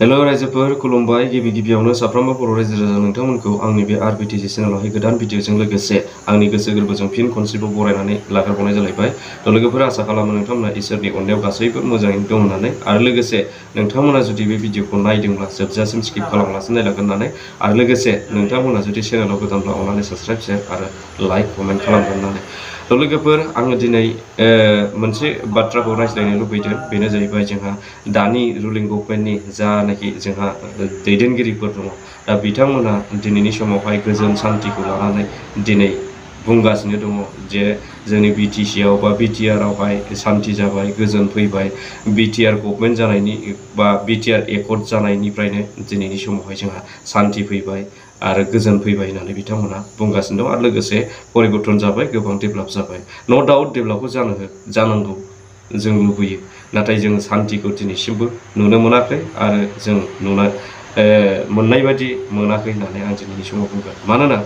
Hello रायजोफोर खुलुमबाय गिबि गिबियावनो साफ्रोमबो बर' रायजो राजा नोंथांमोनखौ आंनि बे आरबिटिजि चेनेलावहाय गोदान भिडिअजों लोगोसे आंनि गोसो गोरबोजों फिन खनसेबाव बरायनानै लाग्रोबावनाय जालायबाय। लोगोफोर आसा खालामो नोंथांमोना इसोरनि अननायाव गासैबो मोजाङैनो दं होननानै आरो लोगोसे नोंथांमोना जुदि बे भिडिअखौ नायदोंब्ला जोबजासिम स्किप खालामालासे नायलांगोन होननानै आरो लोगोसे नोंथांमोना जुदि चेनेलाव गोदानब्ला अननानै साबस्क्राइब शेयार आरो लाइक कमेन्ट खालामगोन होननानै। लोगोफोर आङो दिनै मोनसे बाथ्राखौ रायज्लायनो लुबैदों बेनो जाहैबाय जोंहा दानि रुलिं गभर्नमेन्टनि जानाखि जोंहा दैदेनगिरिफोर दङ दा बिथांमोना दिनैनि समावहाय गोजोन सान्थिखौ लानानै दिनै बुंगासिनो दङ जे जोंनि बिटिसि आव बा बिटिआर आवहाय सान्थि जाबाय गोजोन फैबाय बिटिआर गभर्नमेन्ट जानायनि बा बिटिआर एकर्ड जानायनिफ्रायनो दिनैनि समावहाय जोंहा सान्थि फैबाय आरो गोजोन फैबाय होननानै बिथांमोना बुंगासिनो दं आरो लोगोसे परिबर्तन जाबाय गोबां डेभेलप जाबाय न' डाउट डेभेलपखौ जानांगौ जों लुबैयो नाथाय जों सान्थिखौ दिनैसिमबो नुनो मोनाखै आरो जों मोननाय बायदि मोनाखै होननानै आं दिनैनि समाव बुंगोन मानोना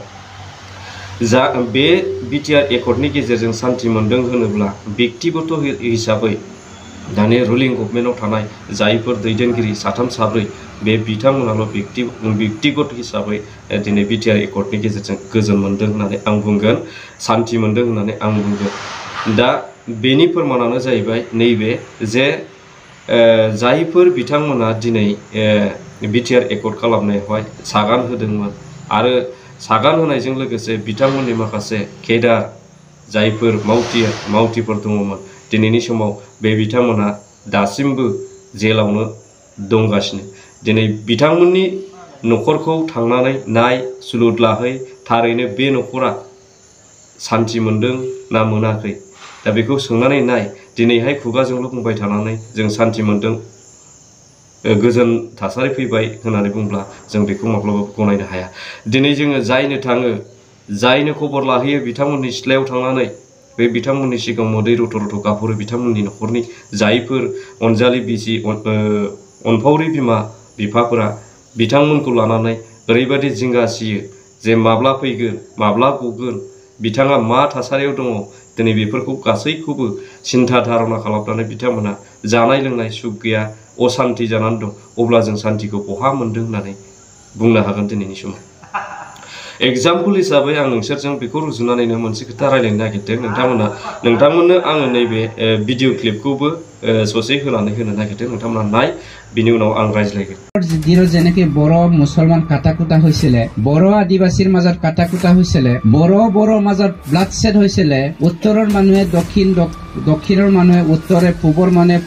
जा बे बिटिआर एकर्डनि गेजेरजों सान्थि मोनदों होनोब्ला व्यक्तिगत हिसाबै दानि रुलिं गभर्नमेन्टआव थानाय जायफोर दैदेनगिरि साथाम साब्रै बे बिथांमोनाल' व्यक्तिगत हिसाबै दिनै बिटिआर एकर्डनि गेजेरजों गोजोन मोनदों होननानै आं बुंगोन सान्थि मोनदों होननानै आं बुंगोन। दा बेनि फोरमानानो जाहैबाय नैबे जे जायफोर बिथांमोना दिनै बिटिआर एकर्ड खालामनायावहाय सागान होदोंमोन आरो सागान होनायजों लोगोसे बिथांमोननि माखासे केडार जायफोर मावथिफोर दङमोन दिनैनि समाव बे बिथांमोना दासिमबो जेलावनो दंगासिनो। दिनै बिथांमोननि न'खरखौ थांनानै नाय सुलुद लाहै थारैनो बे न'खरा सान्थि मोनदों ना मोनाखै दा बेखौ सोंनानै नाय दिनैहाय खुगाजोंल' बुंबाय थानानै जों सान्थि मोनदों गोजोन थासारि फैबाय होननानै बुंब्ला जों बेखौ माब्लाबाबो गनायनो हाया। दिनै जोङो जायनो थाङो जायनो खबर लाहैयो बिथांमोननि सिथ्लायाव थांनानै बे बिथांमोननि सिगाङाव मोदै रथ' रथ' गाबहरो बिथांमोननि न'खरनि जायफोर अनजालि बिसि अनफावरि बिमा बिफाफोरा बिथांमोनखौ लानानै ओरैबायदि जिंगासियो जे माब्ला फैगोन माब्ला गगोन बिथाङा मा थासारियाव दङ दिनै बेफोरखौ गासैखौबो सिन्था धारना खालामनानै बिथांमोना जानाय लोंनाय सुख गैया असान्ति जानानै दं अब्ला जों सान्तिखौ बहा मोनदों होननानै बुंनो हागोन दिनैनि समाव। एग्जाम्पल हिसाबै आं नोंसोरजों बेखौ रुजुनानैनो मोनसे खोथा रायलायनो नागिरदों नोंथांमोननो आङो नैबे भिडिअ क्लिपखौबो ससे होनानै होनो नागिरदों नोंथांमोना नाय बिनि उनाव आं रायज्लायगोन। যেনেকে বড় মুছলমান কাটাকুটা হৈছিল বড় আদিবাসীৰ মাজত কাটাকুটা হৈছিল বড় মাজত ব্লাডশেড হৈছিল উত্তৰৰ মানুহে দক্ষিণৰ মানুহে উত্তৰে পূবৰ মানুহে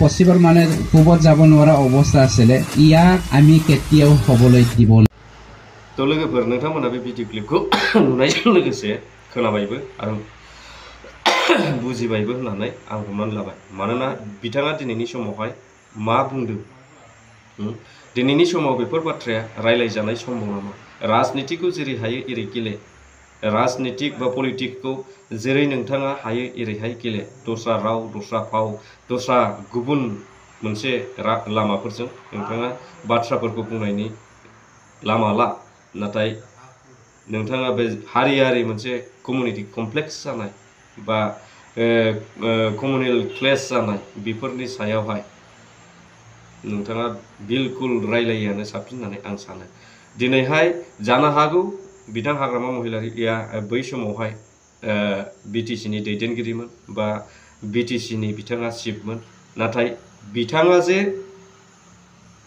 পশ্চিমৰ মানুহে পূবত যাব নোৱাৰা অৱস্থা আছিল ইয়াক আমি কেতিয়াও হ'বলৈ দিব। তো लोगोफोर नोंथांमोना बे भिडिअ क्लिपखौ नुनायजों लोगोसे खोनाबायबो आरो बुजिबायबो होननानै आं हमनानै लाबाय मानोना बिथाङा दिनैनि समावहाय मा बुंदों दिनैनि समाव बेफोर बाथ्राया रायलायजानाय समबाव नामा राजनितिखौ जेरै हायो एरै गेले राजनितिक बा पलिटिक्सखौ जेरै नोंथाङा हायो एरैहाय गेले दस्रा राव दस्रा फाव दस्रा गुबुन मोनसे लामाफोरजों नोंथाङा बाथ्राफोरखौ बुंनायनि लामा ला नाथाय नोंथाङा बे हारियारि मोनसे कमिउनिटि कमप्लेक्स जानाय बा कमिउनेल क्लेश जानाय बेफोरनि सायावहाय नोंथाङा बिल्कुल रायलायियानो साबसिन होननानै आं सानो। दिनैहाय जानो हागौ बिथां हाग्रामा महिलारिया बै समावहाय बिटिसिनि दैदेनगिरिमोन बा बिटिसिनि बिथाङा चिफमोन नाथाय बिथाङा जे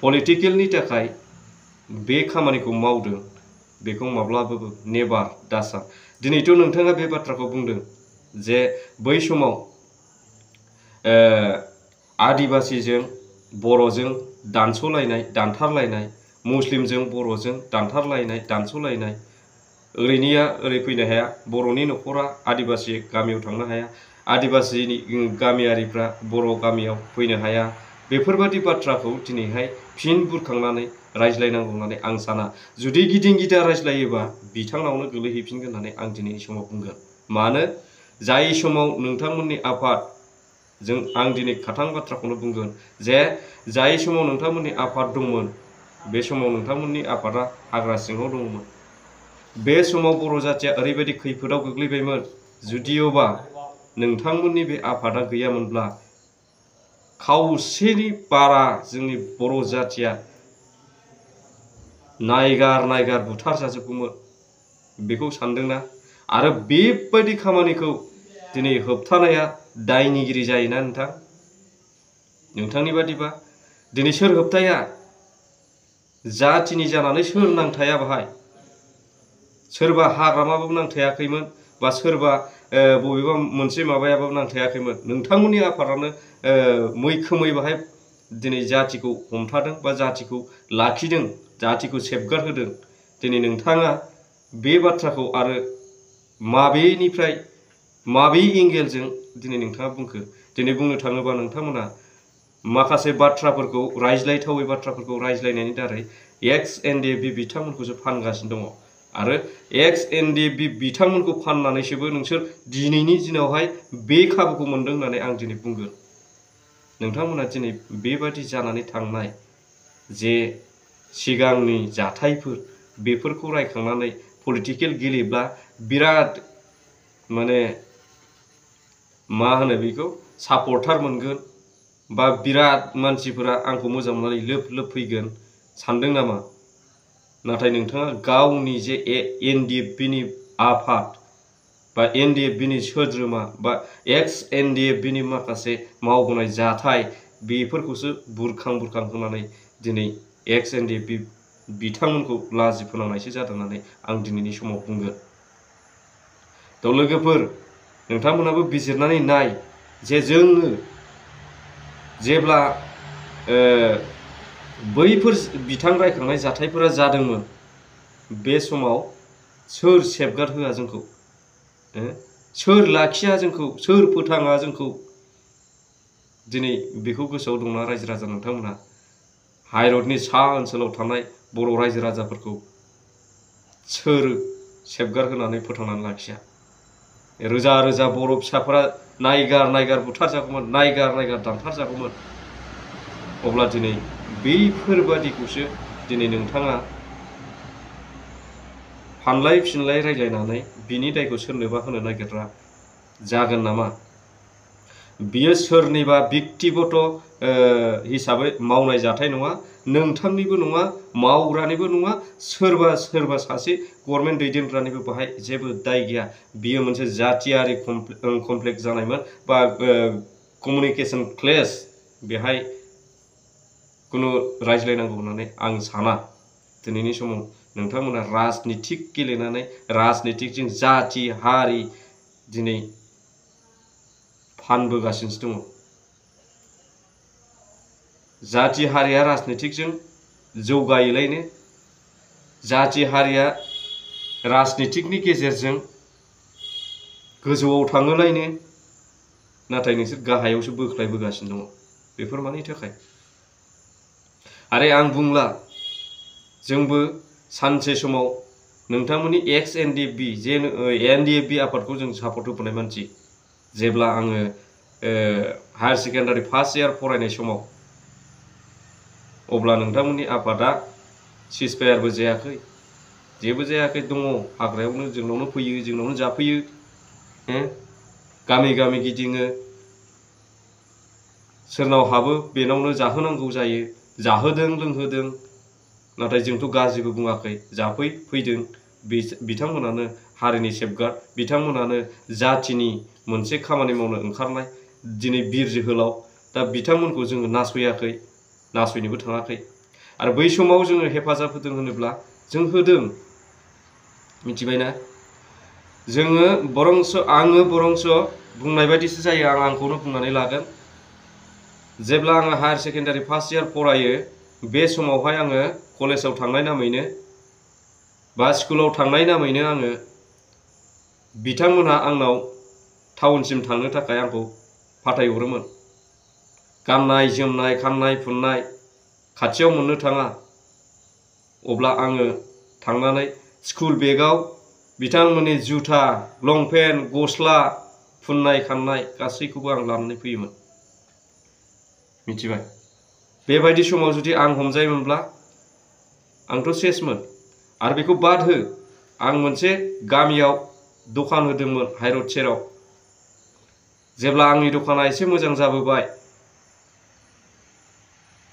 पलिटिकेलनि थाखाय बे खामानिखौ मावदों बेखौ माब्लाबाबो नेभार दासान। दिनैथ' नोंथाङा बे बाथ्राखौ बुंदों जे बै समाव आदिबासिजों बर'जों दानस'लायनाय दानथारलायनाय मुस्लिमजों बर'जों दानथारलायनाय दानस'लायनाय ओरैनिया ओरै फैनो हाया बर'नि न'खरा आदिबासि गामियाव थांनो हाया आदिबासिनि गामियारिफ्रा बर' गामियाव फैनो हाया बेफोरबादि बाथ्राखौ दिनैहाय फिन बुरखांनानै रायज्लायनांगौ होननानै आं साना। जुदि गिदिं गिदा रायज्लायोबा बिथांनावनो गोलैहैफिनगोन होननानै आं दिनैनि समाव बुंगोन। मानो जाय समाव नोंथांमोननि आफाद जों आं दिनै खाथां बाथ्राखौनो बुंगोन जे जाय समाव नोंथांमोननि आफाद दंमोन बे समाव नोंथांमोननि आफादा हाग्रा सिङाव दंमोन बे समाव बर' जाथिया ओरैबायदि खैफोदाव गोग्लैबायमोन जुदियोबा नोंथांमोननि बे आफादा गैयामोनब्ला खावसेनि बारा जोंनि बर' जाथिया नायगार बुथार जाजोबगौमोन बेखौ सानदोंना आरो बेबायदि खामानिखौ दिनै होबथानाया दायनिगिरि जायोना नोंथांनि बादिबा दिनै सोर होबथाया जातिनि जानानै सोर नांथाया बाहाय सोरबा हाग्रामाबाबो नांथायाखैमोन बा सोरबा बबेबा मोनसे माबायाबाबो नांथायाखैमोन नोंथांमोननि आफादानो मैखोमै बाहाय दिनै जातिखौ हमथादों बा जातिखौ लाखिदों जातिखौ सेफगार्ड होदों दिनै नोंथाङा बे बाथ्राखौ आरो माबेनिफ्राय माबे एंगेलजों दिनै नोंथाङा बुंखो दिनै बुंनो थाङोबा नोंथांमोना माखासे बाथ्राफोरखौ रायज्लायथावै बाथ्राफोरखौ रायज्लायनायनि दारै एक्स-एनडिएफबि बिथांमोनखौसो फानगासिनो दङ आरो एक्स-एनडिएफबि बिथांमोनखौ फाननानैसोबो नोंसोर दिनैनि दिनावहाय बे खाबुखौ मोनदों होननानै आं दिनै बुंगोन नोंथांमोना दिनै बेबादि जानानै थांनाय जे सिगांनि जाथायफोर बेफोरखौ रायखांनानै पलिटिकेल गेलेब्ला बिराद माने मा होनो बेखौ सापर्टार मोनगोन बा बिराद मानसिफोरा आंखौ मोजां मोननानै लोब फैगोन सानदों नामा नाथाय नोंथाङा गावनि जे एनडिएफबिनि आफाद बा एनडिएफबिनि सोद्रोमा बा एक्स-एनडिएफबिनि माखासे मावबोनाय जाथाय बेफोरखौसो बुरखां होनानै दिनै एक्स-एनडिएफबि बिथांमोनखौ लाजि फोनांनायसो जादों होननानै आं दिनैनि समाव बुंगोन थ' लोगोफोर नोंथांमोनाबो बिजिरनानै नाय जे जोङो जेब्ला बैफोर बिथां रायखांनाय जाथायफोरा जादोंमोन बे समाव सोर सेफगार्ड होआ जोंखौ सोर लाखिया जोंखौ सोर फोथाङा जोंखौ दिनै बेखौ गोसोआव दंना रायजो राजा नोंथांमोना हाइरडनि सा ओनसोलाव थानाय बर' रायजो राजाफोरखौ सोर सेफगार्ड होनानै फोथांनानै लाखिया रोजा बर' फिसाफोरा नायगार बुथार जागौमोन नायगार दानथार जागौमोन अब्ला दिनै बैफोरबादिखौसो दिनै नोंथाङा फानलाय फिनलाय रायज्लायनानै बिनि दायखौ सोरनोबा होनो नागिरग्रा जागोन नामा बियो सोरनिबा व्यक्तिगत हिसाबै मावनाय जाथाय नङा नोंथांनिबो नङा मावग्रानिबो नङा सोरबा सासे गभर्नमेन्ट दैदेनग्रानिबो बाहाय जेबो दाय गैया बियो मोनसे जातियारि कमप्लेक्स जानायमोन बा कमिउनिकेशन क्लेश बेहाय कुनु रायज्लायनांगौ होननानै आं साना दिनैनि समाव नोंथांमोना राजनितिक गेलेनानै राजनितिकजों जाति हारि दिनै फानबोगासिनो दङ जाति हारिया राजनितिकजों जौगायोलायनो जाति हारिया राजनितिकनि गेजेरजों गोजौआव थाङोलायनो नाथाय नोंसोर गाहायावसो बोख्लायबोगासिनो दङ बेफोर मानि थाखाय आरो आं बुंला जोंबो सानसे समाव नोंथांमोननि एक्स-एनडिएफबि जे एनडिएफबि आफादखौ जों सापर्ट होबोनाय मानसि जेब्ला आङो हायार सेकेन्डारि फार्स्ट इयार फरायनाय समाव अब्ला नोंथांमोननि आफादा सिजफायारबो जायाखै जेबो जायाखै दङ हाग्रायावनो जोंनावनो फैयो जोंनावनो जाफैयो गामि गिदिङो सोरनाव हाबो बेनावनो जाहोनांगौ जायो जाहोदों लोंहोदों नाथाय जोंथ' गाज्रिबो बुङाखै फैदों बिथांमोनानो हारिनि सेफगार्ड बिथांमोनानो जातिनि मोनसे खामानि मावनो ओंखारनाय दिनै बिर जोहोलाव दा बिथांमोनखौ जोङो नासयाखै नासयनोबो थाङाखै आरो बै समाव जोङो हेफाजाब होदों होनोब्ला जों होदों मिथिबायना जोङो आङो बरंस बुंनाय बायदिसो जायो आंखौनो बुंनानै लागोन जेब्ला आङो हायार सेकेन्डारि फार्स्ट इयार फरायो बे समावहाय आङो कलेजाव थांनाय नामैनो बा स्कुलाव थांनाय नामैनो आङो बिथांमोनहा आंनाव टाउनसिम थांनो थाखाय आंखौ फाथायहरोमोन गाननाय जोमनाय खाननाय फुननाय खाथियाव मोननो थाङा अब्ला आङो थांनानै स्कुल बेगाव बिथांमोननि जुथा लंपेन्ट गस्ला फुननाय खाननाय गासैखौबो आं लानानै फैयोमोन मिथिबाय बेबायदि समाव जुदि आं हमजायोमोनब्ला आंथ' सेसमोन आरो बेखौ बाद हो आं मोनसे गामियाव दखान होदोंमोन हाइरड सेराव जेब्ला आंनि दखाना एसे मोजां जाबोबाय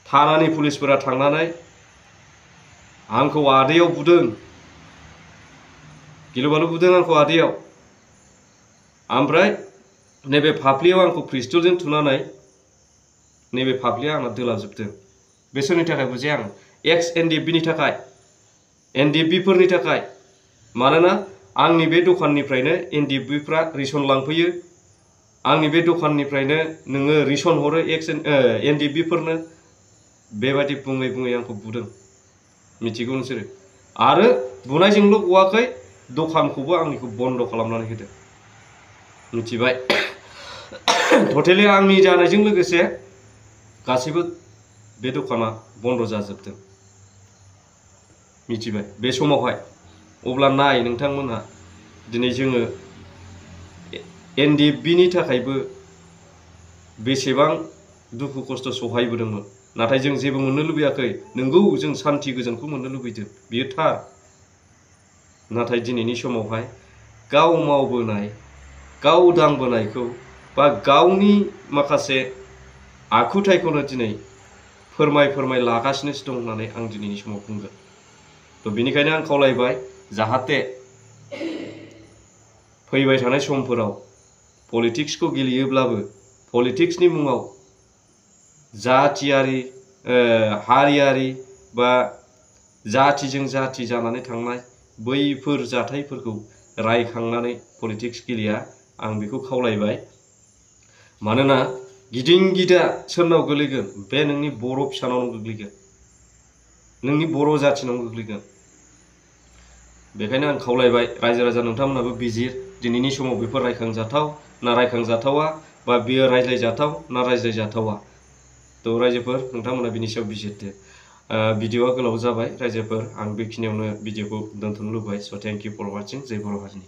थानानि पुलिसफोरा थांनानै आंखौ आदैयाव बुदों, गिलु-बालु बुदों आंखौ आदैयाव। ओमफ्राय नैबे फाफ्लियाव आंखौ पिस्तलजों थुनानै नैबे फाफ्लिया आंना दोलाजोबदों। बे सोरनि थाखाय बुजिया आं? एक्स एनडिएफबिनि थाखाय, एनडिएफबिफोरनि थाखाय। मानोना आंनि बे दखाननिफ्रायनो एनडिएफबिफ्रा रेसन लांफैयो, आंनि बे दखाननिफ्रायनो नोङो रेसन हरो एनडिएफबिफोरनो। बेबायदि बुङै बुङै आंखौ बुदों, मिथिगौ नोंसोरो। आरो बुनायजोंल' गवाखै, दखानखौबो आंनिखौ बन्द खालामनानै होदों, मिथिबाय। टटेलि आंनि जानायजों लोगोसे गासैबो बे दखाना बन्द जाजोबदों, मिथिबाय बे समावहाय। अब्ला नाय नोंथांमोनहा, दिनै जोङो एनडिएफबिनि थाखायबो बेसेबां दुखु खस्थ सहायबोदोंमोन, नाथाय जों जेबो मोननो लुबैयाखै। नोंगौ जों सान्थि गोजोनखौ मोननो लुबैदों, बियो थार। नाथाय दिनैनि समावहाय गाव मावबोनाय, गाव दांबोनायखौ बा गावनि माखासे आखुथायखौनो दिनै फोरमाय लागासिनोसो दं होननानै आं दिनैनि समाव बुंगोन। थ' बेनिखायनो आं खावलायबाय, जाहाथे फैबाय थानाय समफोराव पलिटिक्सखौ गेलेयोब्लाबो पलिटिक्सनि मुङाव जातियारि, हारियारि बा जातिजों जाति जानानै थांनाय बैफोर जाथायफोरखौ रायखांनानै पलिटिक्स गेलेया, आं बेखौ खावलायबाय। मानोना गिदिं गिदा सोरनाव गोलैगोन? बे नोंनि बर' फिसानावनो गोग्लैगोन, नोंनि बर' जाथिनावनो गोग्लैगोन। बेखायनो आं खावलायबाय, रायजो राजा नोंथांमोनाबो बिजिर, दिनैनि समाव बेफोर रायखांजाथाव ना रायखांजाथावा, बा बेयो रायज्लायजाथाव ना रायज्लायजाथावा। थ' रायजोफोर नोंथांमोना बिनि सायाव बिजिरदो। भिडिअआ गोलाव जाबाय रायजोफोर, आं बेखिनियावनो भिडिअखौ दोनथ'नो लुबैबाय। स' थेंक इउ फर वाचिं। जय बर' हारिनि।